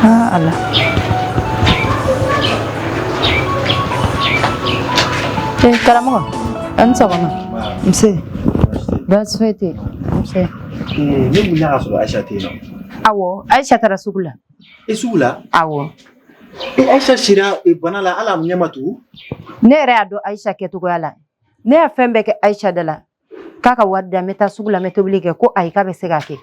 Ah, Ala. Eh, karamɔgɔ, a ni sɔgɔma. Nse. Baasi foyi tɛ yen. Nse. Ne wulila k'a sɔrɔ Ayisa tɛ yen nɔ. Awɔ, Ayisa taara sugu la. E sugu la? Awɔ. E Ayisa sira bana la hali a ɲɛ ma tugu. Ne yɛrɛ y'a dɔn Ayisa kɛcogoya la. Ne y'a fɛn bɛɛ kɛ Ayisa da la. K'a ka wari di yan, n bɛ taa sugu la, n bɛ tobili kɛ, ko ayi k'a bɛ se k'a kɛ.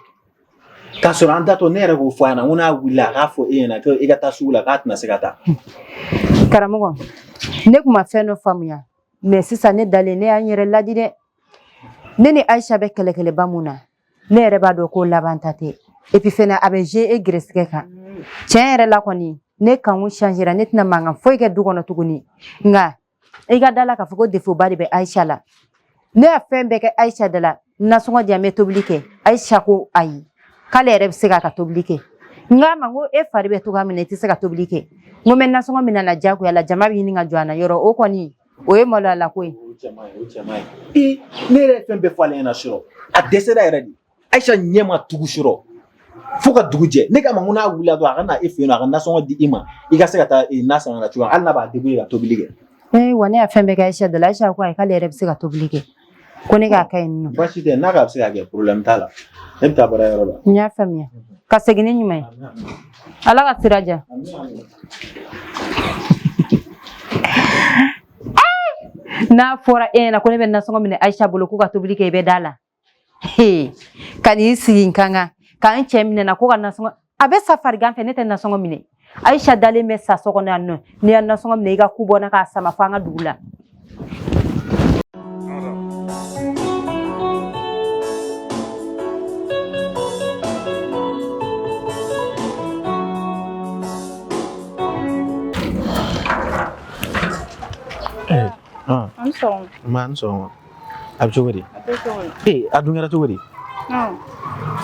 K'a sɔrɔ an datɔ ne yɛrɛ k'o fɔ a ɲɛna ko n'a wulila a k'a fɔ e ɲɛna ko i ka taa sugu la k'a tɛna se ka taa. Karamɔgɔ, ne tun ma fɛn dɔ faamuya mais sisan ne dalen ne y'an yɛrɛ ladi dɛ. Ne ni Ayisa bɛ kɛlɛkɛlɛba mun na, ne yɛrɛ b'a dɔn ko laban ta tɛ. Et puis fɛnɛ a bɛ jouer e gɛrɛsɛgɛ kan. Tiɲɛ yɛrɛ la kɔni, ne kanku changera, ne tɛna mankan foyi kɛ du kɔnɔ tuguni. Nka i ka da la k'a fɔ ko défaut ba de bɛ Ayisa la. Ne y'a fɛn bɛɛ kɛ Ayisa da la, nasɔngɔ di yan, n bɛ tobili kɛ. Ayisa ko ayi, k'ale yɛrɛ bɛ se k'a ka tobili kɛ. N k'a ma ko e fari bɛ cogoya min na i tɛ se ka tobili kɛ. N ko n bɛ nasɔngɔ min na diyagoya la, jama bɛ ɲini ka jɔ an na yɔrɔ o kɔni o ye maloyala ko ye. O cɛ man ɲi, o cɛ man ɲi. Ee, ne yɛrɛ ye fɛn bɛɛ fɔ ale ɲɛna surɔ, a dɛsɛra yɛrɛ de. Ayisa ɲɛ ma tugu surɔ fo ka dugu jɛ. Ne k'a ma ko n'a wulila dɔrɔn a ka na e fɛ yen nɔ, a ka nasɔngɔ di i ma, i ka se ka taa na san ka na cogoya hali n'a b'a débrouiller ka tobili kɛ. Ee wa ne y'a fɛn bɛɛ kɛ Ayisa da la, Ayisa ko ayi k'ale yɛrɛ bɛ se ka tobili kɛ. Ko ne k'a kɛ yen nɔ. Baasi tɛ, n'a k'a bɛ se ka kɛ, problème t'a la. Ne bɛ taa baarayɔrɔ la. N y'a faamuya. Ka segin ni ɲuman ye. Ala ka sira diya. N'a fɔra e ɲɛna ko ne bɛ nasɔngɔ minɛ Ayisa bolo k'u ka tobili kɛ, i bɛ da la. Ka n'i sigi n kan kan ka n cɛ minɛ na ko ka nasɔngɔ, a bɛ sa farigan fɛ, ne tɛ nasɔngɔ minɛ. Ayisa dalen bɛ sa so kɔnɔ yan nɔ, n'i ya nasɔngɔ minɛ i ka ku bɔ n na k'a sama fo an ka dugu la. An sɔgɔma. Ma an sɔgɔma. A bɛ cogo di? Ee, a dun kɛra cogo di?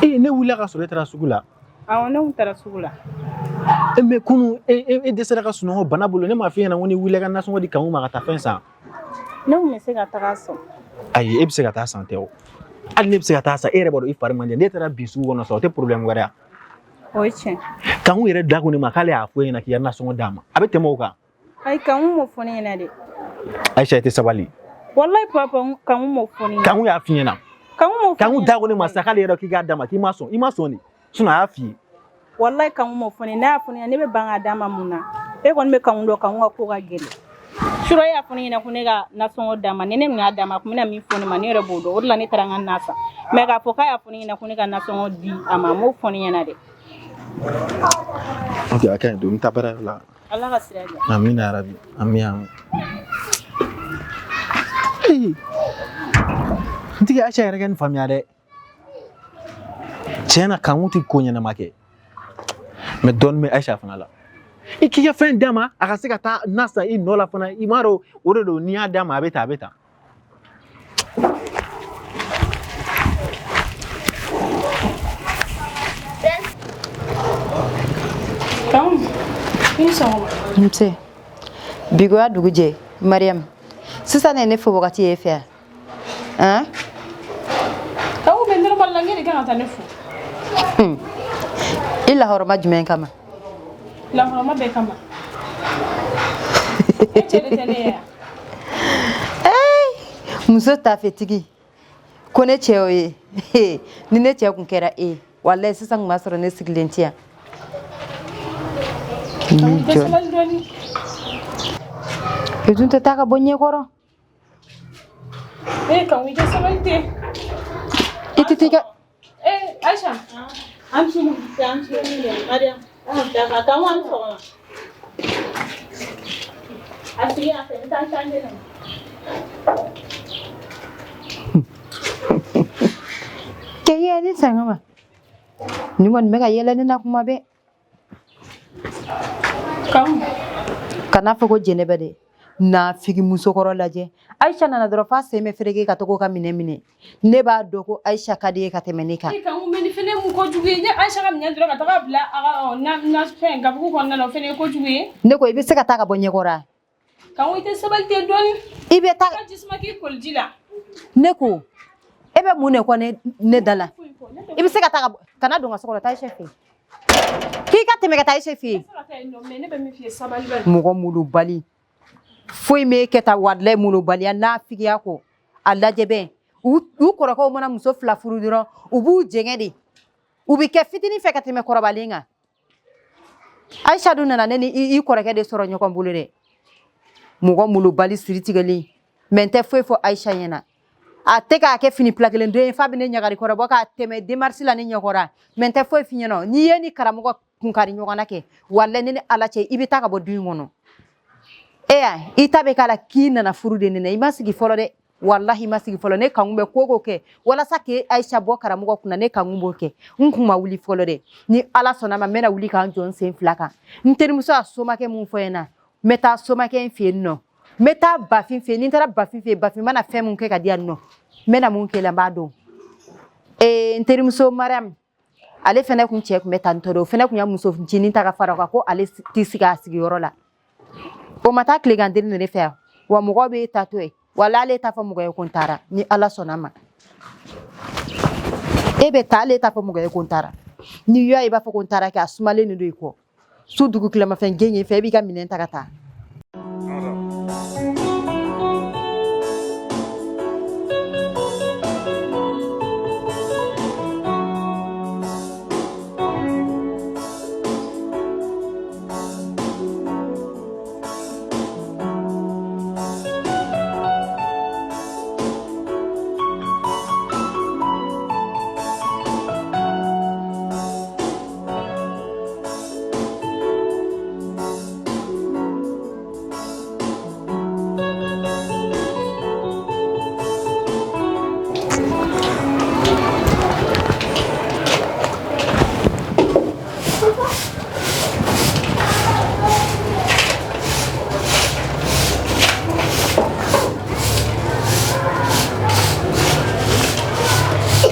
Ee, ne wulila ka sɔrɔ e taara sugu la. Awɔ, ne kun taara sugu la. E mais kunun e dɛsɛra ka sunɔgɔ bana bolo, ne m'a f'i ɲɛna ko n'i wulila i ka nasɔngɔ di Kanku ma ka taa fɛn san. Ne kun bɛ se ka taga san. Ayi, e bɛ se ka taa san tɛ o. Hali ne bɛ se ka taa san, e yɛrɛ b'a dɔn i fari man di. Ne taara bin sugu kɔnɔ sa, o tɛ problème wɛrɛ ye. O ye tiɲɛ. Kanku yɛrɛ da ko ne ma k'ale y'a fɔ e ɲɛna k'i ka nasɔngɔ d'a ma. A bɛ tɛmɛ o kan. Ayi, Kanku m'o fɔ ne ɲɛna dɛ. Ayisa, i tɛ sabali. Walayi papa, Kanku m'o fɔ ne ɲɛna. Kanku y'a f'i ɲɛna. Kanku m'o fɔ. Kanku da ko ne ma sa k'ale yɛrɛ k'i k'a d'a ma, k'i ma sɔn, i ma sɔn de. Sinon a y'a f'i ye. Walayi Kanku m'o fɔ ne ɲɛna, n'a y'a fɔ ne ɲɛna ne bɛ ban k'a d'a ma mun na? E kɔni bɛ Kanku dɔn, Kanku ka ko ka gɛlɛn. Surɔ e y'a fɔ ne ɲɛna ko ne ka nasɔngɔ d'a ma, ni ne tun y'a d'a ma a tun bɛna min fɔ ne ma ne yɛrɛ b'o dɔn, o de la ne taara n ka na san. Mais k'a fɔ k'a y'a fɔ ne ɲɛna ko ne ka nasɔngɔ di a ma, a m'o fɔ ne ɲɛna dɛ. Ok, a ka ɲi don, n bɛ taa baarayɔrɔ la. Ala ka sira diya. Amina yarabi. Ami ami. N tigi Ayisa yɛrɛ kɛ nin faamuya dɛ. Tiɲɛ na Kanku tɛ ko ɲɛnama kɛ. Mais dɔɔnin bɛ Ayisa fana la. I k'i ka fɛn d'a ma a ka se ka taa na san i nɔ la fana, i m'a dɔn o de don, n'i y'a d'a ma a bɛ tan a bɛ tan. Nse. Bi ko ya dugu jɛ, Mariam. Sisan ne ne fo wagati ye e fɛ yan. Han? Kanku bɛ normal la, ne de kan ka taa ne fo. I lahɔrɔma jumɛn kama? Lahɔrɔma bɛɛ kama. E cɛ de tɛ ne ye yan. Muso tafetigi ko ne cɛ o ye, ni ne cɛ kun kɛra e ye, walayi sisan kun b'a sɔrɔ ne sigilen tɛ yan. I dun tɛ taa ka bɔ ɲɛkɔrɔ. Ee Kanku, i ka sabali ten. I tɛ t'i ka. Ee Aisha, an su. An su Mariam, Kanku an sɔgɔma. A sigi yan fɛ, n taa changer na. Kɛ yɛlɛ sanga ma. Nin kɔni bɛ ka yɛlɛ ne na kuma bɛɛ. Kana fɔ ko jɛnɛbɛ dɛ, nafigi musokɔrɔ lajɛ. Ayisa nana dɔrɔn f'a sen bɛ fereke ka to k'o ka minɛ minɛ. Ne b'a dɔn ko Ayisa ka di ye ka tɛmɛ ne kan. Kanku, mais nin fɛnɛ mun kojugu ye? Ne Ayisa ka minɛn dɔrɔn ka taga bila a ka na fɛn gabugu kɔnɔna na, o fɛnɛ ye kojugu ye. Ne ko i bɛ se ka taa ka bɔ ɲɛkɔrɔ. Kanku, i tɛ sabali ten dɔɔni. I bɛ taa ka jisuma k'i koliji la. Ne ko e bɛ mun de kɔ ne da la? I bɛ se ka taa ka bɔ kana don n ka so kɔnɔ, taa Ayisa fɛ yen. K'i ka tɛmɛ ka taa Ayisa fɛ yen. Mɔgɔ molobali foyi m'e kɛ ta, walayi molobaliya n'a figiya kɔ. A lajɛ bɛ u kɔrɔkɛw mana muso fila furu dɔrɔn, u b'u jɛngɛ de, u bɛ kɛ fitinin fɛ ka tɛmɛ kɔrɔbalen kan. Ayisa dun nana ne ni i kɔrɔkɛ de sɔrɔ ɲɔgɔn bolo dɛ. Mɔgɔ molobali siri tigɛlen. Mɛ n tɛ foyi fɔ Ayisa ɲɛna. A tɛ k'a kɛ fini pila kelen don ye f'a bɛ ne ɲagari kɔrɔbɔ k'a tɛmɛ démarche la ne ɲɛkɔrɔ. Mɛ n tɛ foyi f'i ɲɛna. N'i ye ni karamɔgɔ kunkari ɲɔgɔn na kɛ, walayi ne ni Ala cɛ, i bɛ taa ka bɔ du in kɔnɔ. E y'a i ta bɛ k'a la k'i nana furu de ne na. I ma sigi fɔlɔ dɛ, walahi i ma sigi fɔlɔ. Ne kanku bɛ ko ko kɛ walasa k'e Ayisa bɔ karamɔgɔ kunna, ne kanku b'o kɛ. N kun ma wuli fɔlɔ dɛ. Ni Ala sɔnna ma, n bɛna wuli k'an jɔ n sen fila kan. N terimuso y'a somakɛ mun fɔ n ɲɛna, n bɛ taa somakɛ in fɛ yen nɔ, n bɛ taa Bafin fɛ yen. Ni n taara Bafin fɛ yen, Bafin mana fɛn mun kɛ ka di yan nɔ, n bɛna mun kɛ la, n b'a dɔn. Ee, n terimuso Mariam, ale fɛnɛ kun cɛ kun bɛ tan tɔ de. O fɛnɛ kun y'a muso ncinin ta ka fara o kan ko ale tɛ sigi a sigiyɔrɔ la. O ma taa tilegan deni ne fɛ yan wa. Mɔgɔ b'e ta to yen, wala ale t'a fɔ mɔgɔ ye ko n taara. Ni Ala sɔnna ma, e bɛ taa, ale t'a fɔ mɔgɔ ye ko n taara. N'i y'a ye, i b'a fɔ ko n taara kɛ, a sumalen de don i kɔ. Su dugu tilamafɛn gɛn yen fɛ, e b'i ka minɛn ta ka taa.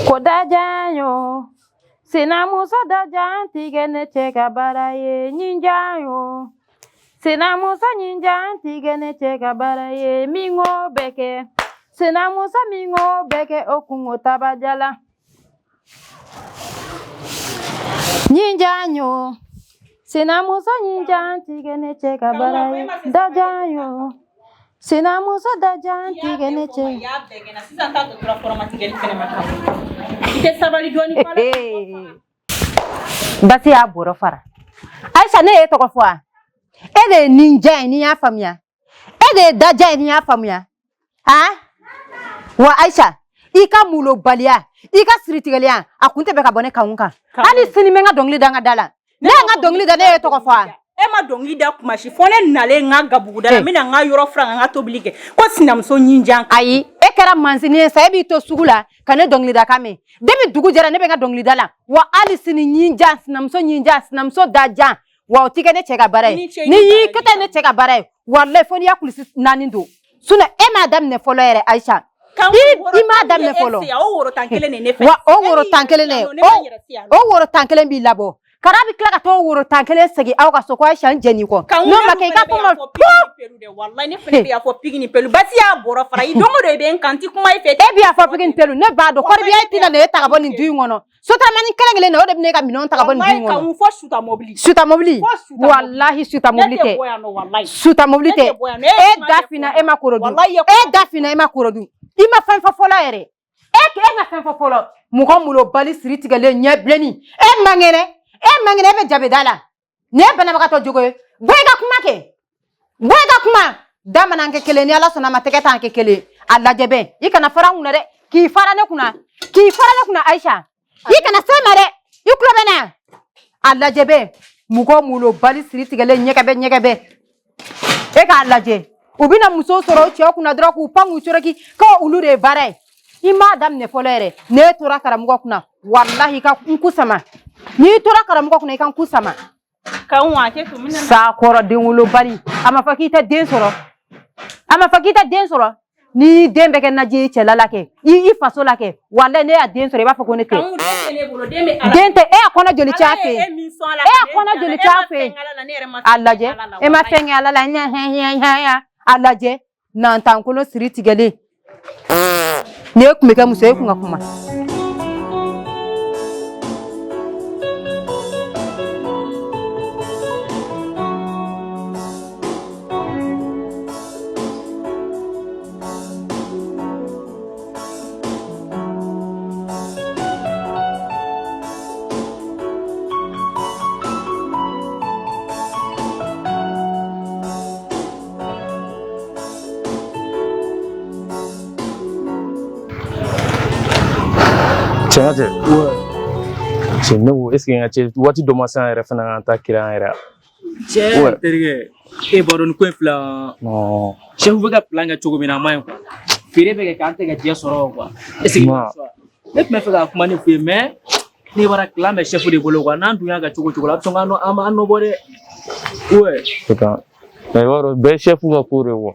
Ko dajan yo, sinamuso dajan tigɛ ne cɛ ka baara ye ɲinjan yo. Sinamuso ɲinjan tigɛ ne cɛ ka baara ye min ko bɛ kɛ. Sinamuso min ko bɛ kɛ o kungo tabajala. Ɲinjan yo. Sinamuso ɲinjan tigɛ ne cɛ ka baara ye dajan yo. Sinamuso dajan tigɛ ne cɛ. I y'a bɛɛ kɛ n na sisan, t'a tɔ tora kɔrɔmatigɛli fɛnɛ ma. I tɛ sabali dɔɔni fɔlɔ? Basi y'a bɔrɔ fara. Ayisa, ne y'e tɔgɔ fɔ wa? E de ye ninja ye, n'i y'a faamuya. E de ye daja ye, n'i y'a faamuya. Han? Wa Ayisa, i ka molobaliya, i ka siritigɛliya, a kun tɛ bɛ ka bɔ ne kanku kan. Hali sini n bɛ n ka dɔnkili da n ka da la. Ne y'an ka dɔnkili da, ne y'e tɔgɔ fɔ wa? E ma dɔnkili da kuma si fɔ ne nalen n ka gabuguda la, n bɛna n ka yɔrɔ furan, n ka tobili kɛ, ko sinamuso ɲinjan. Ayi, e kɛra mansinin ye sa, e b'i to sugu la ka ne dɔnkili da kan mɛn. Depuis dugu jɛra, ne bɛ n ka dɔnkili da la. Wa hali sini ɲinjan, sinamuso ɲinjan, sinamuso dajan, wa o ti kɛ ne cɛ ka baara ye. N'i y'i kɛ ne cɛ ka baara ye, walayi fo n'i y'a kulisi naani don. Sinon e m'a daminɛ fɔlɔ yɛrɛ, Ayisa. I m'a daminɛ fɔlɔ. O woro tan kelen de ne fɛ. Wa o woro tan kelen de, o woro tan kelen b'i labɔ. Kara bɛ tila ka t'o woro tan kelen segin aw ka so ko Ayisa n jɛn'i kɔ. N'o ma kɛ i ka kuma. Walayi ne fana bɛ y'a fɔ pigi ni pelu. Basi y'a bɔrɔ fara i don o don i bɛ n kan, n ti kuma i fɛ. E bɛ y'a fɔ pigi ni pelu, ne b'a dɔn kɔrɔbiya tɛna na e ta ka bɔ nin du in kɔnɔ. Sotaramani kelen kelen na, o de bɛ ne ka minɛnw ta ka bɔ nin du in kɔnɔ. Walayi fɔ suta mobili. Suta mobili. Walahi suta mobili tɛ. Suta mobili tɛ. E da finna, e ma koro dun. E da finna, e ma koro dun. I ma fɛn fɔ fɔlɔ yɛrɛ. E e ma fɛn fɔ fɔlɔ. Mɔgɔ molobali siri tigɛlen ɲɛ bilenni. E man kɛnɛ. E man kɛnɛ, e bɛ jabeda la. Nin ye banabagatɔ jogo ye. Bɔ i ka kuma kɛ. Bɔ i ka kuma. Da mana kɛ kelen, ni Ala sɔnna ma, tɛgɛ t'an kɛ kelen. A lajɛ bɛn. I kana fara n kunna dɛ. K'i fara ne kunna. K'i fara ne kunna Ayisa. I kana se ma dɛ. I tulo bɛ na. A lajɛ bɛn. Mɔgɔ molobali siri tigɛlen ɲɛgɛbɛ ɲɛgɛbɛ. E k'a lajɛ. U bɛna muso sɔrɔ u cɛw kunna dɔrɔn k'u pan k'u coroki ko olu de ye baara ye. I m'a daminɛ fɔlɔ yɛrɛ. N'e tora karamɔgɔ kunna, walahi i ka n ku sama. N'i tora karamɔgɔ kunna, i ka n ku sama. Sakɔrɔ denwolobali, a ma fɔ k'i tɛ den sɔrɔ, a ma fɔ k'i tɛ den sɔrɔ. N'i den bɛ kɛ naji ye cɛla la kɛ, i faso la kɛ, walayi ne y'a den sɔrɔ, i b'a fɔ ko ne tɛ. Den tɛ e y'a kɔnɔ joli cɛ a fɛ yen? E y'a kɔnɔ joli cɛ a fɛ yen? A lajɛ, e ma fɛn kɛ Ala la ɲɛ. A lajɛ, nantankolo siri tigɛlen. Ni e tun bɛ kɛ muso ye, e kun ka kuma. Cɛ n ka cɛ. Cɛ ne ko est ce que n ka cɛ waati dɔ ma se an yɛrɛ fana k'an ta kiri an yɛrɛ. Cɛ terikɛ, e b'a dɔn nin ko in filɛ. Non. Chef bɛ ka plan kɛ cogo min na, a ma ɲi quoi. Feere bɛ kɛ k'an tɛ ka jɛ sɔrɔ quoi. Est ce que ne tun bɛ fɛ ka kuma ni f'u ye, mais ne bɔra clan bɛ chef de bolo quoi. N'an dun y'a kɛ cogo cogo la, a bɛ sɔn k'an nɔ an nɔ bɔ dɛ. Ouais. Putain. Mais i b'a dɔn bɛɛ ye chef ka ko de ye quoi.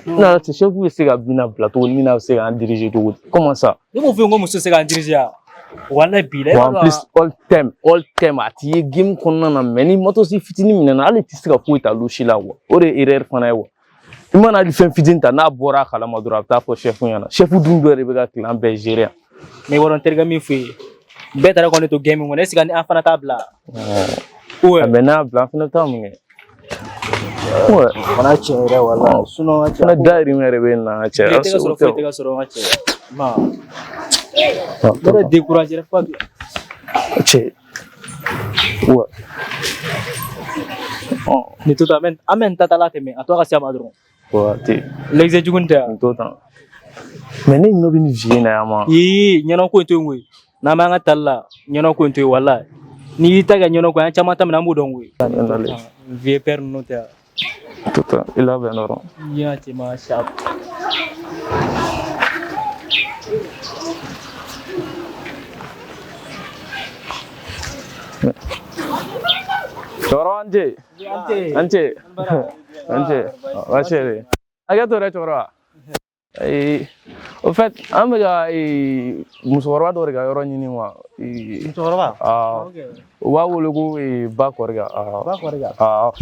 N'a cɛ chef bɛ se ka Bina bila cogo di, Bina bɛ se k'an diriger cogo di? Comment ça? Ne m'o f'i ye ko muso tɛ se k'an diriger wa? Walayi bilayi. Bon, en plus all time a t'i ye game kɔnɔna na, mais ni matos fitinin minɛna, hali tɛ se ka foyi ta louche la quoi. O de ye erreur fana ye quoi. I mana hali fɛn fitinin ta, n'a bɔra a kalama dɔrɔn, a bɛ taa fɔ chef ɲɛna. Chef dun dɔ de bɛ ka clan bɛɛ gérer yan. Mais i b'a dɔn n terikɛ min f'i ye, bɛɛ taara kɔni to game kɔnɔ, est ce que an fana t'a bila? Ouais. Mais n'a bila, an fana t'a mun kɛ? Ouais. Fana tiɲɛ yɛrɛ wala sinon n ka cɛ. Fana dahirimɛ de bɛ nin na n ka cɛ. Tile tɛ ka sɔrɔ, foyi tɛ ka sɔrɔ n ka cɛ. Ma. Ne yɛrɛ découragé fo ka Cɛ. Ouais. Nin to tan, an bɛ nin ta la tɛmɛ, a tɔ ka se a ma dɔrɔn. Ouais, te. L'exe jugu tɛ yan. Nin to tan. Mais ne ɲinɔ bɛ nin vie in na yan ma. Ii, ɲɛnɔ ko in to yen koyi. N'an b'an ka tali la, ɲɛnɔ ko in to yen walayi. N'i y'i ta kɛ ɲɛnɔ ko ye, an caman ta minɛ, an b'o dɔn koyi. Vieux père ninnu tɛ yan. To tan, i labɛn dɔrɔn. Ɲɛ cɛ ma sa. Cɛkɔrɔba, an ce. An ce. An ce. Baasi tɛ. Hakɛ to dɛ cɛkɔrɔba. Ee, au fait, an bɛ ka musokɔrɔba dɔ de ka yɔrɔ ɲini wa. Musokɔrɔba? Awɔ. U b'a wele ko Ba Kɔrika. Ba Kɔrika? Awɔ.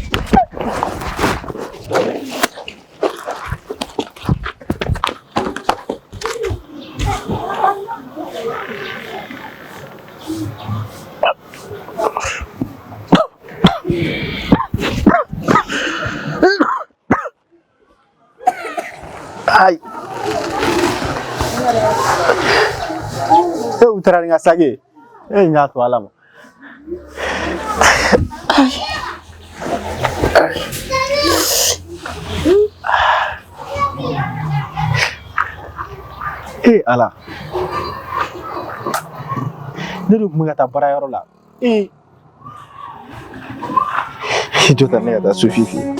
Ayi. E u taara ni n ka saki ye. E ɲa to Ala ma. E Ala. Ne de tun bɛ ka taa baarayɔrɔ la. E. I jɔ ta ne ka taa Sofi fɛ yen.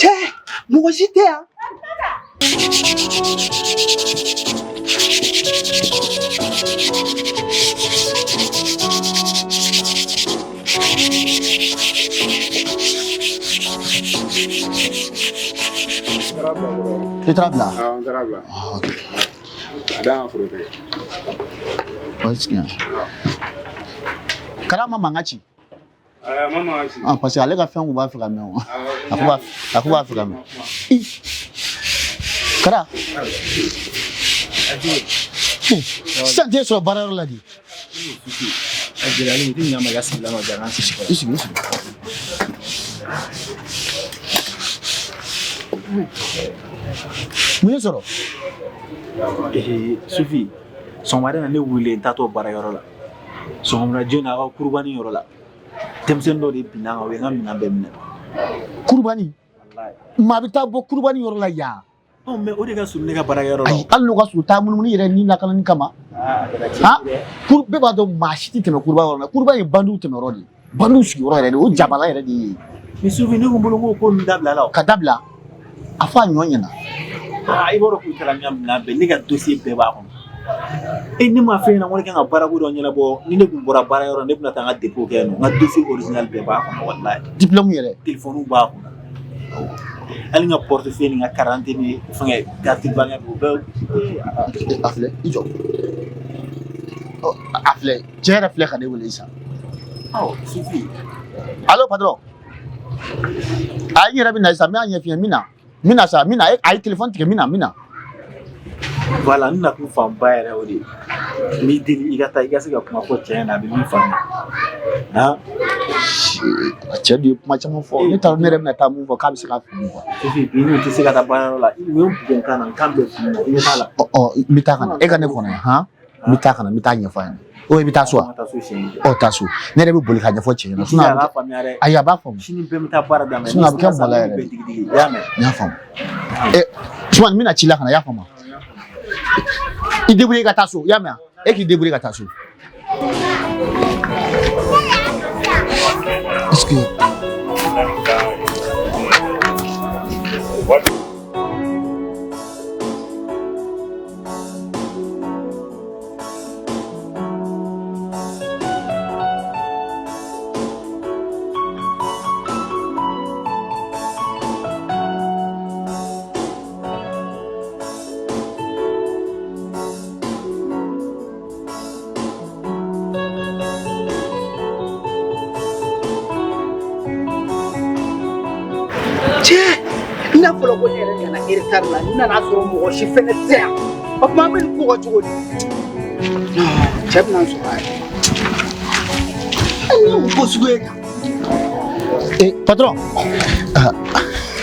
Cɛ, mɔgɔ si tɛ yan. I taara bila? Awɔ, n taara bila. Ah, ok. A dan ka foro tɛ. Baasi tɛ yan. Kara ma mankan ci. A ma mankan ci. Ah, parce que ale ka fɛn kun b'a fɛ ka mɛn o. A kun b'a fɛ ka mɛn. Ih. Kara. Sisan t'e sɔrɔ baarayɔrɔ la de. A gɛlɛyalen, i tɛ ɲa ma i ka sigilan ma ja an sigi. I sigi, i sigi. Mun ye sɔrɔ? Ee Sufi, sɔgɔmada in na ne wulilen n taatɔ baarayɔrɔ la. Sɔgɔmada joona a ka kurubani yɔrɔ la. Denmisɛnnin dɔ de binna n kan, u ye n ka minɛn bɛɛ minɛ. Kurubani? Maa bɛ taa bɔ kurubani yɔrɔ la yan. Ɔ mais o de ka surun ne ka baarayɔrɔ la. Ayi, hali n'o ka surun, taa munumunu yɛrɛ ni lakanani kama. Han? Bɛɛ b'a dɔn maa si tɛ tɛmɛ kuruba yɔrɔ la. Kuruba ye bandiw tɛmɛyɔrɔ de ye. Bandiw sigiyɔrɔ yɛrɛ de ye. O jabala yɛrɛ de ye. Mais Sufi, ne kun bolo ko ko ninnu dabila la o. Ka dabila? A fɔ a ɲɔ ɲɛna. Aa, i b'a dɔn k'u taara n ka minɛn bɛɛ, ne ka dossier bɛɛ b'a kɔnɔ. E ne m'a f'e ɲɛna ko ne kan ka baarako dɔ ɲɛnabɔ, ni ne kun bɔra baarayɔrɔ ne bɛna taa n ka dépôt kɛ yen nɔ. N ka dossier original bɛɛ b'a kɔnɔ walayi. Diplôme yɛrɛ? Téléphone b'a kɔnɔ. Hali n ka portefeuille ni n ka carte ni fɛngɛ carte bancaire o bɛɛ. A filɛ, i jɔ. A filɛ, cɛ yɛrɛ filɛ ka ne wele sisan. Awɔ, Sufi. Allo patron. A n yɛrɛ bɛ na sisan, n b'a ɲɛf'i ɲɛna, n bɛ na. N bɛ na sa, n bɛ na. A ye téléphone tigɛ, n bɛ na, n bɛ na. Voilà, n nakun fanba yɛrɛ o de ye. N b'i deli i ka taa i ka se ka kuma fɔ cɛ ɲɛna, a bɛ min faamuya. Han? Cɛ dun ye kuma caman fɔ. Ne t'a dɔn ne yɛrɛ bɛna taa mun fɔ k'a bɛ se k'a faamu quoi. Sufi, bi ne tɛ se ka taa baarayɔrɔ la. U ye n bugɔ n kan na, n kan bɛɛ fununa. I ɲɛ t'a la. Ɔ, n bɛ taa ka na. E ka ne kɔnɔ yan, han? N bɛ taa ka na, n bɛ taa ɲɛfɔ a ɲɛna. O i bɛ taa so wa? Ɔ taa so. Ne yɛrɛ bɛ boli k'a ɲɛfɔ cɛ ɲɛna. Sinon a bɛ faamuya dɛ. Ayi, a b'a faamu. Sini bɛɛ bɛ taa baara daminɛ. Sinon a bɛ kɛ maloya yɛrɛ de. I y'a mɛn? N y'a faamu. Ɛ Sumani, n bɛna ci la ka na, i y'a faamu? I débrouiller ka taa so, i y'a mɛn wa? E k'i débrouiller ka taa so. Est-ce que Cɛ, n'a fɔra ko ne yɛrɛ nana retard la, n nana sɔrɔ mɔgɔ si fɛnɛ tɛ yan. O tuma an bɛ nin ko kɛ cogo di? Cɛ bɛna n sɔrɔ a yɛrɛ. Nin ye mun ko sugu ye tan? Eh, patron.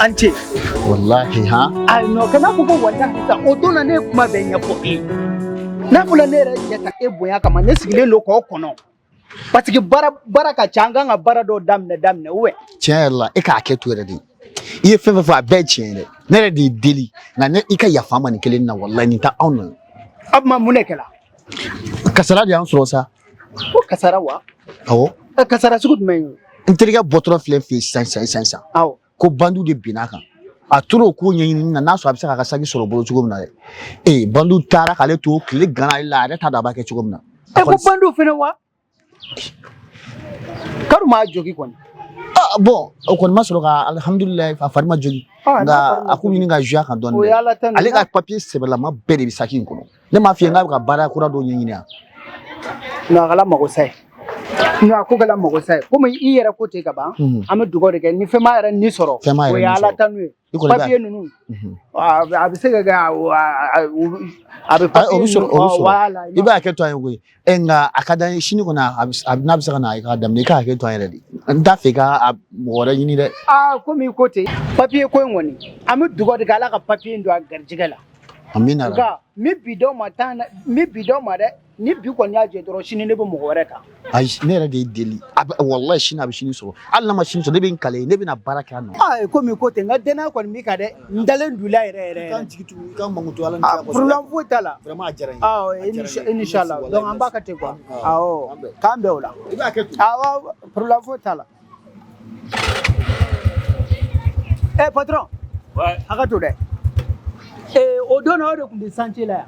An ce. Wallahi ha. Ayi non, kana fɔ ko wallahi sa. O don na ne ye kuma bɛɛ ɲɛfɔ e ye. N'a fɔra ne yɛrɛ cɛ ta e bonya kama, ne sigilen don k'aw kɔnɔ. Parce que baara ka ca, an kan ka baara dɔw daminɛ ou bien. Tiɲɛ yɛrɛ la, e k'a kɛ to yɛrɛ de. I ye fɛn fɛn fɔ, a bɛɛ ye tiɲɛ ye dɛ. Ne yɛrɛ de y'i deli, nka ne i ka yafa n ma nin kelen na, wallahi nin tɛ anw nɔ ye. A tuma mun de kɛra? Kasara de y'an sɔrɔ sa. Ko kasara wa? Awɔ. Kasara sugu jumɛn ye? N terikɛ bɔtɔla filɛ n fɛ yen sisan sisan sisan sisan. Awɔ. Ko bandiw de binna a kan. A tora o ko ɲɛɲinini na, n'a sɔrɔ a bɛ se k'a ka saki sɔrɔ o bolo cogo min na dɛ. Ee, bandiw taara k'ale to tile ganna ale la, a yɛrɛ t'a dɔn a b'a kɛ cogo min na. E ko bandiw fɛnɛ wa? K'alu m'a jogi kɔni. Ah bon, o kɔni ma sɔrɔ ka alihamudulilayi, a fari ma jogi. Nka a ko ɲini ka jouer a kan dɔɔni O ye dɛ. Ala ta Ale ka papier sɛbɛlama bɛɛ de bɛ saki in kɔnɔ. Ne m'a f'i ye n k'a bɛ ka baara kura dɔw ɲɛɲini yan. Non, a kɛla mago sa ye. Non, a ko kɛla mago sa ye. Komi i yɛrɛ ko ten ka ban, an bɛ dugawu de kɛ ni fɛn m'a yɛrɛ ni sɔrɔ. Fɛn m'a yɛrɛ O ye ni Ala sɔrɔ. tanu ye. I kɔni b'a- Papier ninnu, a bɛ se ka kɛ a bɛ Ayi, papier o bɛ sɔrɔ, o bɛ ninnu, sɔrɔ. Voilà. I b'a hakɛ to an ye koyi. Ɛ nka a ka d'an ye sini kɔni, a n'a bɛ se ka na i k'a daminɛ, i k'a hakɛ to an yɛrɛ de. N t'a fɛ i ka a mɔgɔ wɛrɛ ɲini dɛ. Aa, komi i ko ten, papier ko in kɔni, an bɛ dugawu de kɛ Ala ka papier in don a garijɛgɛ la. Amina. Nka min bi d'aw ma tan na, min bi d'aw ma dɛ, ni bi kɔni y'a jɛ dɔrɔn, sini ne bɛ mɔgɔ wɛrɛ ta. Ayi, ne yɛrɛ de y'i deli. A bɛ wallahi sini a bɛ sini sɔrɔ. Hali n'a ma sini sɔrɔ, ne bɛ n kale, ne bɛna baara kɛ a nɔ. Aa, komi i ko ten, n ka danaya kɔni b'i kan dɛ, n dalen don i la yɛrɛ yɛrɛ. I k'an jigi tugu, i k'an mankutu Ala ni Ah, kira kosɔn. problème foyi t'a la. Vraiment a diyara n ye. Awɔ, A diyara n ye. inchallah. Merci, Donc an b'a wallahi, kɛ ten quoi. merci. Awɔ, k'an bɛn o la. I b'a kɛ ten. Awɔ, problème foyi t'a la. Eh patron. Ouais. A ka to dɛ. Eh, o don na o de tun bɛ chantier la yan.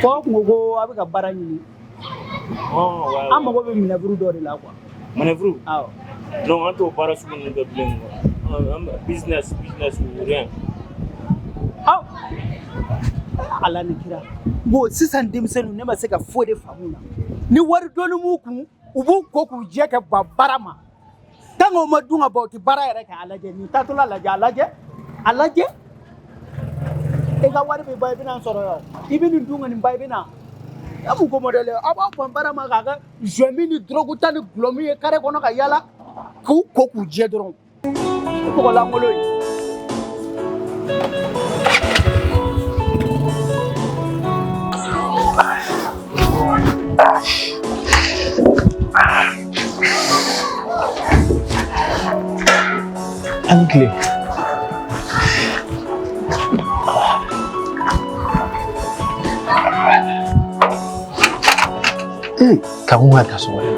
Fɔ aw kun ko a bɛ ka baara ɲini. An mago bɛ manœuvre dɔ de la quoi. Manœuvre? Awɔ. Non, an t'o baara sugu ninnu kɛ bilen quoi. An business, business ou rien. Aw. Ala ni kira. Bon, sisan denmisɛnninw, ne ma se ka foyi de faamu na. Ni wari dɔɔni b'u kun, u b'u ko k'u jɛ kɛ ban baara ma. Tant que o ma dun ka ban, u tɛ baara yɛrɛ kɛ. A lajɛ, nin taatɔla lajɛ, a lajɛ, a lajɛ. E ka wari bɛ ban, i bɛna n sɔrɔ yan. I bɛ nin dun ka nin ban, i bɛ na. E mun ko modèle ye? Aw b'aw ban baara ma k'a kɛ joint min ni drogue ta ni gulɔ min ye carré kɔnɔ ka yala k'u ko k'u jɛ dɔrɔn. Mɔgɔ lankolon ye. An ni tile. Ka kun ka taa so wɛrɛ.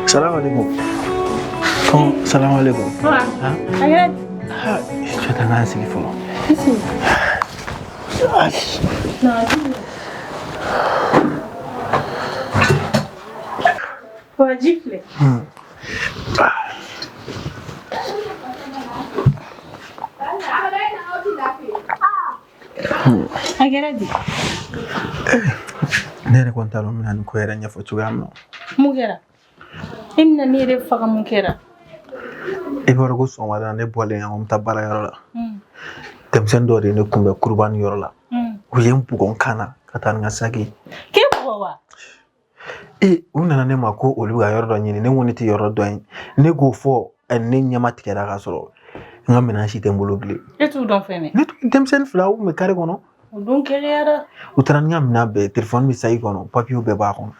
Salam alaikum. Salam alaikum. A kɛra di? Cɛ ta n sigi fɔlɔ. I sigi. Na, wa ji filɛ. A kɛra di? Ne yɛrɛ kɔni t'a dɔn n bɛna nin ko yɛrɛ ɲɛfɔ cogoya min na. Mun kɛra? E bɛna ne yɛrɛ faga, mun kɛra? I b'a dɔn ko sɔgɔmada la ne bɔlen yan ko n bɛ taa baarayɔrɔ la. Denmisɛnnin dɔw de ye ne kunbɛn kurubani yɔrɔ la. U ye n bugɔ n kan na ka taa ni n ka saki ye. K'e bugɔ wa? Ee, u nana ne ma ko olu bɛ ka yɔrɔ dɔ ɲini, ne ko ne tɛ yɔrɔ dɔn yen. Ne k'o fɔ, ne ɲɛma tigɛra ka sɔrɔ n ka minɛn si tɛ n bolo bilen. E t'u dɔn fɛnɛ? Ne tun denmisɛnnin fila, u tun bɛ kare kɔnɔ. O dun gɛlɛyara. U taara ni n ka minɛn bɛɛ ye, telefɔni bɛ saki kɔnɔ, papiyew bɛɛ b'a kɔnɔ.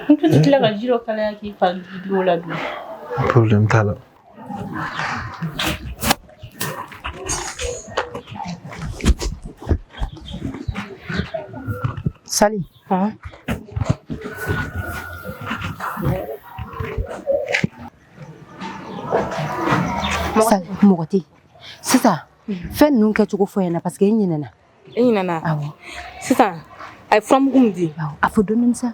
N tun tɛ tila ka ji dɔ kalaya k'i fari o la dun. Problème t'a la. Sali. Sali, mɔgɔ tɛ yen. Sisan fɛn ninnu kɛcogo fɔ n ɲɛna parce que n ɲinɛna. E ɲinɛna? Awɔ. Sisan a ye furamugu min di. A fɔ dɔɔni sa.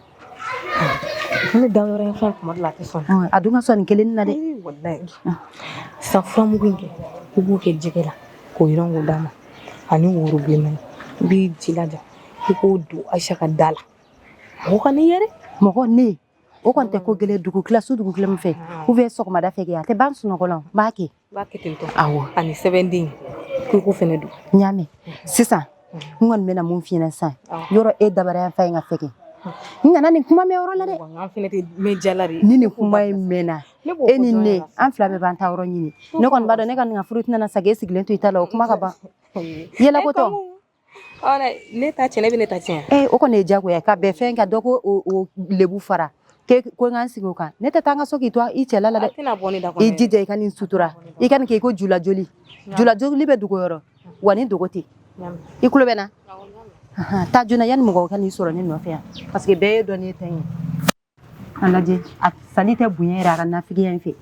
Ne da yɔrɔ in fɛn kuma dɔ la a tɛ sɔn. A dun ka sɔn nin kelen na dɛ. Walayi. Sisan furamugu in kɛ i b'o kɛ jɛgɛ la k'o yiran k'o d'a ma ani woro bilenman i b'i jilaja i k'o don Ayisa ka da la. Mɔgɔ ka n'i ye dɛ. Mɔgɔ ne o kɔni tɛ ko gɛlɛn dugu tila su dugu tila min fɛ ou bien sɔgɔmada fɛ kɛ a tɛ ban sunɔgɔ la n b'a kɛ. I b'a kɛ ten tɔ. Awɔ. Ani sɛbɛnden k'i k'o fɛnɛ don. N y'a mɛn. Sisan n kɔni bɛna mun f'i ɲɛna sisan yɔrɔ e dabara yan fa in ka fɛgɛn n nana nin kuma mɛn yɔrɔ la dɛ. An fɛnɛ tɛ mɛn jala de. Ni nin kuma in mɛnna Ne b'o e fɔ ni jɔn ne ɲɛna? an fila bɛɛ b'an ta yɔrɔ ɲini ne kɔni b'a dɔn ne ka nin ka furu tɛna na segin e sigilen to i ta la o kuma ka ban yɛlɛko tɔ. Ne ta tiɲɛ ne bɛ ne ta tiɲɛ. Ee o kɔni ye diyagoya ka bɛn fɛn kan dɔ ko o lebu fara ke ko n ka n sigi o kan ne tɛ taa n ka so k'i to i cɛla la dɛ. A tɛna bɔ ne da kɔnɔ. I jija i ka nin sutura i ka nin kɛ i ko julajoli julajoli bɛ dogo yɔrɔ wa ni dogo tɛ i tulo bɛ n na. Taa joona yanni mɔgɔw ka n'i sɔrɔ ne nɔfɛ yan parce que bɛɛ ye dɔn ne ta ye. A lajɛ a sali tɛ bonya yɛrɛ a ka nafigiya in fɛ.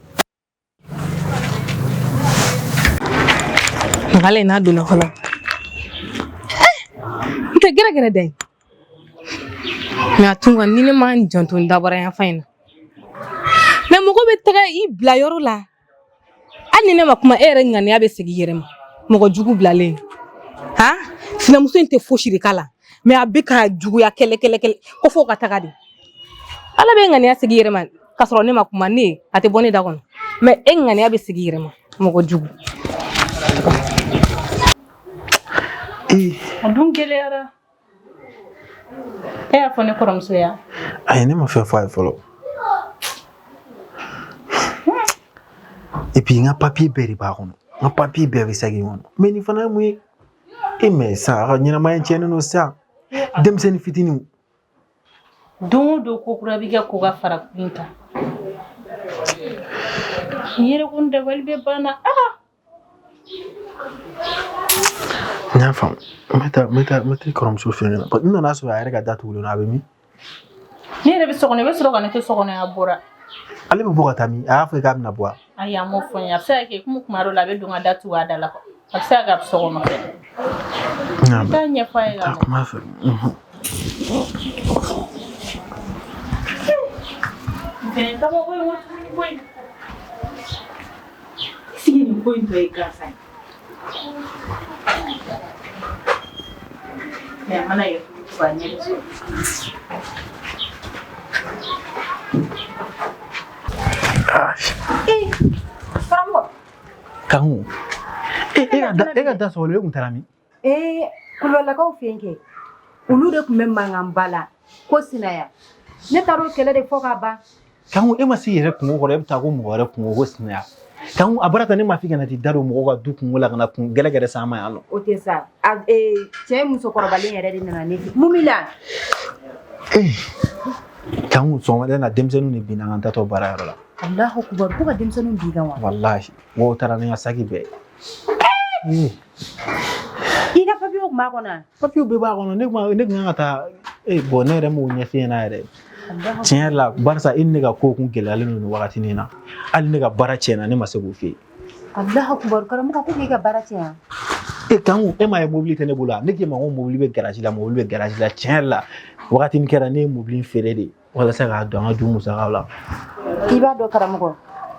Ngale n'a donna fɔlɔ. N tɛ gɛrɛgɛrɛ dɛ. Mais a tun ka ni ne ma n janto n dabara yan fan in na. Mais mɔgɔ bɛ taga i bila yɔrɔ la. Hali ni ne ma kuma e yɛrɛ ŋaniya bɛ segin i yɛrɛ ma. Mɔgɔ jugu bilalen. Han? Sinamuso in tɛ fosi de k'a la. Mais a bɛ ka juguya kɛlɛ kɛlɛ kɛlɛ ko f'o ka taga de. Ala bɛ ŋaniya segin i yɛrɛ ma k'a sɔrɔ ne ma kuma ne a tɛ bɔ ne da kɔnɔ. Mais e ŋaniya bɛ segin i yɛrɛ ma. Mɔgɔ jugu. A dun gɛlɛyara. E y'a fɔ ne kɔrɔmuso ye wa? Ayi, ne ma fɛn fɔ a ye fɔlɔ. Et puis n ka papier bɛɛ de b'a kɔnɔ. N ka papier bɛɛ bɛ saki in kɔnɔ. Mais nin fana ye mun ye? E mais sisan a ka ɲɛnamaya tiɲɛnen don sisan. Denmisɛnnin fitininw. Don o don ko kura bɛ kɛ ko ka fara ko in kan. N yɛrɛ ko n dabali bɛ banna. N y'a faamu. N bɛ taa n bɛ taa n bɛ taa i kɔrɔmuso fɛ yen nɔ. N nana sɔrɔ a yɛrɛ ka da tugulen don a bɛ min? Ne yɛrɛ bɛ so kɔnɔ i bɛ sɔrɔ ka ne to so kɔnɔ a bɔra. Ale bɛ bɔ ka taa min? A y'a fɔ k'a bɛna bɔ wa? Ayi a m'o fɔ n ye a bɛ se ka kɛ komi kuma dɔ la a bɛ don ka da tugu a da la quoi. A bɛ se ka kɛ a bɛ so kɔnɔ fɛnɛ. N y'a I mɛn. t'a ɲɛfɔ a ye ka mɛn. Kuma fɛ. Nin fɛnɛ kabako ye kojugu koyi. Sigi nin ko in tɔ ye gansan ye. Mais a mana kɛ cogo o cogo a ɲɛ bɛ sɔrɔ. Karamɔgɔ. Kanku. E ka da sɔgɔlen e kun taara min? Ee kulubalilakaw fɛ yen kɛ olu de tun bɛ mankanba la ko sinaya ne taara o kɛlɛ de fɔ ka ban. Kanku e ma se i yɛrɛ kungo kɔrɔ e bɛ taa ko mɔgɔ wɛrɛ kungo ko sinaya. Kanku a bɔra tan ne ma f'i kana t'i da don mɔgɔw ka du kungo la ka na kun gɛrɛgɛrɛ s'an ma yan nɔ. O tɛ sa cɛ musokɔrɔbalen yɛrɛ de nana ne fɛ mun b'i la. Kanku sɔgɔmada in na denmisɛnninw de binna an ka taatɔ baarayɔrɔ la. Alahu kubaru ko ka denmisɛnninw bin kan wa. Walahi wa u taara ni n ka saki bɛɛ ye. I ka papiyew tun b'a kɔnɔ wa? Papiyew bɛɛ b'a kɔnɔ ne kun kan ka taa bɔn ne yɛrɛ m'o ɲɛf'i ɲɛna yɛrɛ. Tiɲɛ yɛrɛ la barisa e ni ne ka ko kun gɛlɛyalen don nin wagati in na hali ne ka baara tiɲɛna ne ma se k'o f'i ye. Alahu kubaru karamɔgɔ ko k'i ka baara tiɲɛ. E Kanku e m'a ye mobili tɛ ne bolo wa? Ne k'e ma ko mobili bɛ garaji la mobili bɛ garaji la tiɲɛ yɛrɛ la wagati min kɛra ne ye mobili in feere de walasa k'a don an ka du musakaw la. I b'a dɔn karamɔgɔ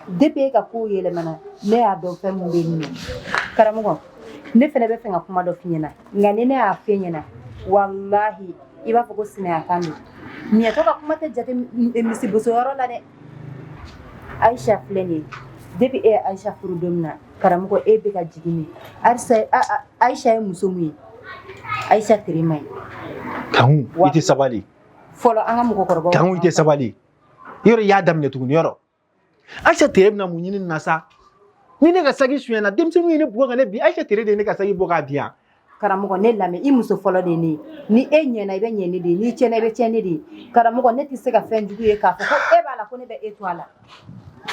depuis e ka kow yɛlɛmana ne y'a dɔn fɛn min bɛ yen nɔ karamɔgɔ ne fana bɛ fɛ ka kuma dɔ f'i ɲɛna nka ni ne y'a f'e ɲɛna walahi i b'a fɔ ko sinaya kan don miɲɛtɔ ka kuma tɛ jate misibosoyɔrɔ la dɛ. Ayisa filɛ nin ye depuis e ye Ayisa furu don min na karamɔgɔ e bɛ ka jigin min Ayisa ye muso min ye Ayisa tere man ɲi. Kanku i tɛ sabali. Fɔlɔ an ka mɔgɔkɔrɔbaw. Kanku, i tɛ sabali yɔrɔ, i y'a daminɛ tuguni yɔrɔ. Ayisa Tere bɛna mun ɲini nin na sa? Ni ne ka saki sonyɛna, denmisɛnninw ye ne bugɔ ka ne bin, Ayisa Tere de ye ne ka saki bɔ k'a di yan. Karamɔgɔ, ne lamɛn, i muso fɔlɔ de ye ne ye. Ni e ɲɛna, i bɛ ɲɛ ne de ye, n'i tiɲɛna, i bɛ tiɲɛ ne de ye. Karamɔgɔ, ne tɛ se ka fɛn jugu ye k'a fɔ ko e b'a la, ko ne bɛ e to a la,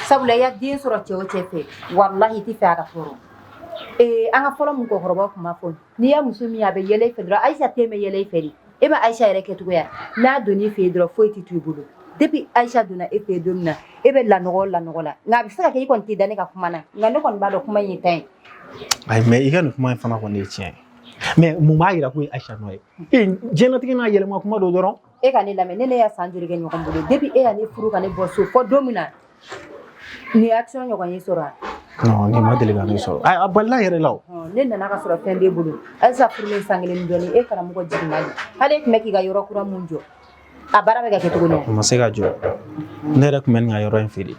sabula i ya den sɔrɔ cɛ o cɛ fɛ, walahi, i tɛ fɛ a ka tɔɔrɔ. Ee, an ka fɔlɔ mɔgɔkɔrɔbaw tun b'a fɔ, n'i ya muso min ye, a bɛ yɛlɛ i fɛ dɔrɔn. Ayisa te bɛ yɛlɛ i fɛ de. E ma Ayisa yɛrɛ kɛcogoya, n'a donn'i fɛ yen dɔrɔn, foyi tɛ to i bolo. Depuis Ayisa donna e fɛ yen don min na, e bɛ lanɔgɔ o lanɔgɔ la. Nka a bɛ se ka kɛ i kɔni tɛ da ne ka kuma na, nka ne kɔni b'a dɔn kuma in ye tan ye. Ayi, mais i ka nin kuma in fana kɔni ye tiɲɛ ye, mais mun b'a yira ko ye Ayisa nɔ ye? E, diɲɛlatigɛ n'a yɛlɛma kuma don dɔrɔn. E ka ne lamɛn, ne y'a san joli kɛ ɲɔgɔn bolo? Depuis e y'a ne furu ka ne bɔ so fɔ don min na, nin ye action ɲɔgɔn ye sɔrɔ a? Non, nin ma deli ka ne sɔrɔ. Ayi, a balila yɛrɛ la o. Ne nana ka sɔrɔ fɛn b'e bolo. Halisa furulen san kelen ni dɔɔnin, e karamɔgɔ jiginna de. Hali e tun bɛ k'i ka yɔrɔ kura mun jɔ, a baara bɛ ka kɛ cogo min? O ma se ka jɔ. Ne yɛrɛ tun bɛ nin ka yɔrɔ in feere.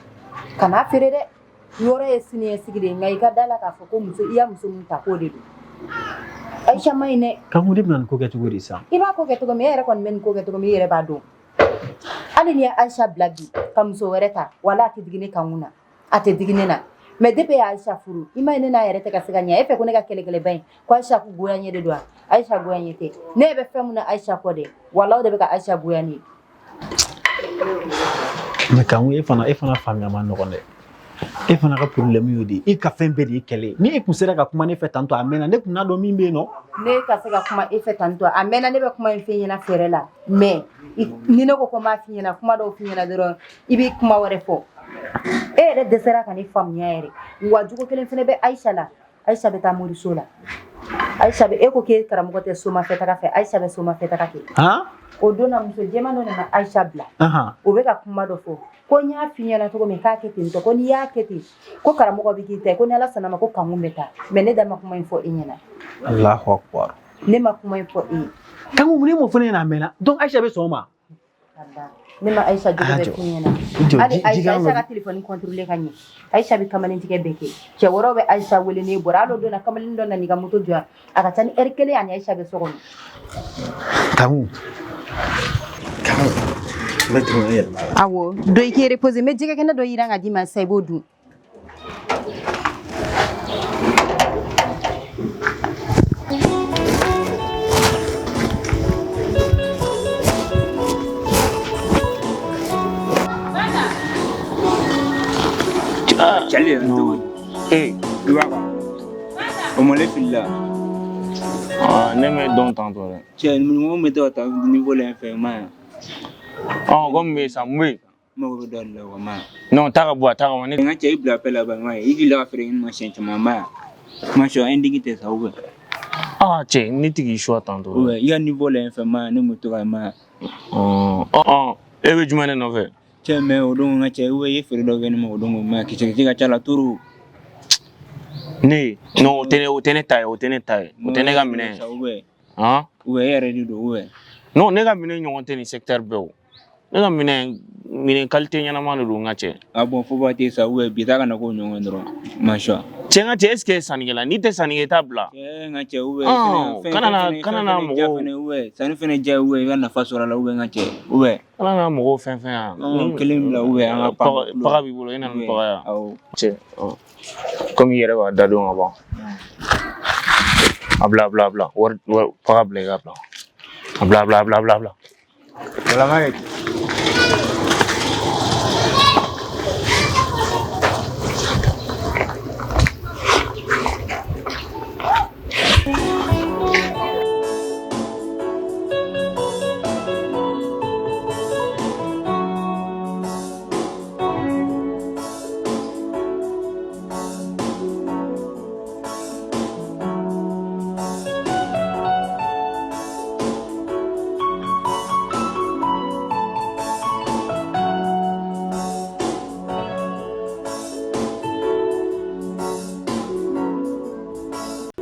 Kan'a feere dɛ. Yɔrɔ ye siniɲɛsigi de ye, nka i ka da la k'a fɔ ko muso, i ya muso min ta, k'o de don. Ayisa ma ɲi dɛ. Kanku, ne bɛna nin ko kɛ cogo di sisan? I b'a ko kɛ cogo min, e yɛrɛ kɔni bɛ nin ko kɛ cogo min, i yɛrɛ b'a dɔn. Hali n'i ye Ayisa bila bi ka muso wɛrɛ ta, wala a tɛ digi ne kankun na, a tɛ digi ne na. Mais depuis e ye Ayisa furu, i ma ye ne n'a yɛrɛ tɛ ka se ka ɲɛ. E fɛ ko ne ka kɛlɛkɛlɛba in, ko Ayisa ko goya ɲɛ de don wa? Ayisa goya ɲɛ tɛ. Ne bɛ fɛn min na Ayisa kɔ dɛ, wala o de bɛ ka Ayisa goya ne ye. Mais Kanku, e fana faamuya ma nɔgɔn dɛ. E fana ka problème y'o de ye. E ka fɛn bɛɛ de ye kɛlɛ ye. Ni e kun sera ka kuma ne fɛ tantôt, a mɛnna, ne kun n'a dɔn min bɛ yen nɔ. Ne ka se ka kuma e fɛ tantôt, a mɛnna, ne bɛ kuma in f'e ɲɛna fɛɛrɛ la, mais ni ne ko ko n b'a f'i ɲɛna, kuma dɔw f'i ɲɛna dɔrɔn, i bɛ kuma wɛrɛ fɔ. E yɛrɛ dɛsɛra ka ne faamuya yɛrɛ. Wa jogo kelen fɛnɛ bɛ Ayisa la. Ayisa bɛ taa moriso la. Ayisa bɛ, e ko k'e karamɔgɔ tɛ somafɛ taga fɛ, Ayisa bɛ somafɛ taga kɛ. O don na, muso jɛman dɔ nana Ayisa bila. O bɛ ka kuma dɔ fɔ ko n y'a f'i ɲɛna cogo min k'a kɛ ten tɔ, ko n'i y'a kɛ ten, ko karamɔgɔ bɛ k'i ta ye, ko ni Ala sɔnna ma, ko kankun bɛ taa. Mais ne da ma kuma in fɔ e ɲɛna. Allahu akbar. Ne ma kuma in fɔ e ye. Kanku, mun ne m'o fɔ ne ɲɛna a mɛnna? Donc Ayisa bɛ sɔn o ma? Ne ma Ayisa jogo Ah, bɛɛ jɔ. f'i ɲɛna. Jɔ, Hali ji Ayisa, kan Ayisa dɔ ka telefɔni contrôler ka ɲɛ. Ayisa bɛ kamalentigɛ bɛɛ kɛ. Cɛ wɛrɛw bɛ Ayisa wele n'e bɔra. Hali o don na, kamalen dɔ nana i ka moto jɔ yan, a ka ca ni heure kelen ani Ayisa bɛ so kɔnɔ. Kanku, Kanku, n bɛ tɛmɛ ne yɛrɛ la. Awɔ, dɔ i k'i reposer. N bɛ jɛgɛ kɛnɛ dɔ yiran ka d'i ma sisan, i b'o dun. Cɛli yɛrɛ cogo di? Ee, i b'a kan o ma ne filila. Ah, ne mɛ dɔn tantôt dɛ. Cɛ, mɔgɔ min bɛ to ka taa niveau la yan fɛ, ma yan. Ɔn, komi bɛ yen sisan, mun bɛ yen? N mago bɛ dɔ de la o ma yan. Non, taa ka bɔ a, taa ka bɔ ne. N ka cɛ, i bila appel la ba, ma yan, i delila ka feere ɲini ma siɲɛ caman, ma yan. Ma sɔn indique tɛ sa ou bien? Ah cɛ, ne tɛ k'i choix tantôt. Ou bien i ka niveau la yan fɛ, ma yan, ne bɛ to ka ma yan. Ɔn ɔn, e bɛ jumɛn de nɔfɛ? Cɛ, mais o don, n ka cɛ, ou bien i ye feere dɔ kɛ ne ma o don, ma yan, kisɛ kisɛ ka ca la trop. Ne, non, o tɛ ne ta ye, o tɛ ne ta ye, o tɛ ne ka minɛ ye. Ou bien? Han? Ou bien e yɛrɛ de don ou bien? Non, ne ka minɛ ɲɔgɔn tɛ nin secteur bɛɛ o. Ne ka minɛ qualité ɲɛnama de don, n ka cɛ. Ah bon, fo ba tɛ sa ou bien bi ta kana k'o ɲɔgɔn dɔrɔn, ma sɔn. Cɛ, n ka cɛ, est ce que sannikɛla, n'i tɛ sanni kɛ, i t'a bila. Cɛ, n ka cɛ, ou bien Ɔn, fɛn kana na fɛn ja mɔgɔw fɛnɛ, ou bien sanni fɛnɛ ja, ou bien i ka nafa sɔrɔ a la, ou bien n ka cɛ, ou bien. Kana na mɔgɔw fɛn fɛn yan. Ɔn, kelen bila ou bien an ka pan. Paga b'i bolo, i nana ni paga ye. Awɔ. Cɛ, ɔn. Komi i yɛrɛ b'a da dɔn ka ban. A bila, a bila, a bila. Wari paga bila, i ka bila. A bila, a bila, a bila, a bila, a bila. Wala ma kɛ.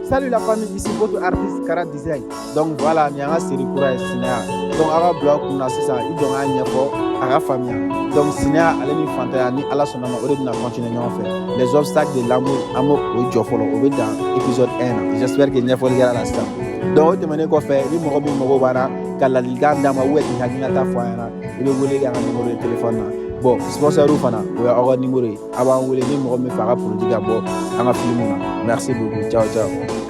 Salut la famille, ici votre artiste Kara Design. Donc voilà, nin y'an ka série kura ye, Sinaya. Donc aw ka bila aw kunna sisan, i jɔ k'a ɲɛfɔ a ka faamuya. Donc sinaya ale ni fantanya, ni Ala sɔnna ma, o de bɛna continuer ɲɔgɔn fɛ. Les obstacles de l'amour, an b'o o jɔ fɔlɔ, o bɛ dan épisode 1 na. J'espère que ɲɛfɔli kɛra la sisan. Donc o tɛmɛnen kɔfɛ, ni mɔgɔ min mago b'an na, Ka ladilikan d'a ma ou k'i hakilinata fɔ an ɲɛna, i bɛ wele kɛ an ka numéro ye téléphone na. Bon, sponsor fana, o ye aw ka numéro ye. A b'an wele ni mɔgɔ min fɛ a ka produit ka bɔ an ka film na. Merci beaucoup, ciao ciao.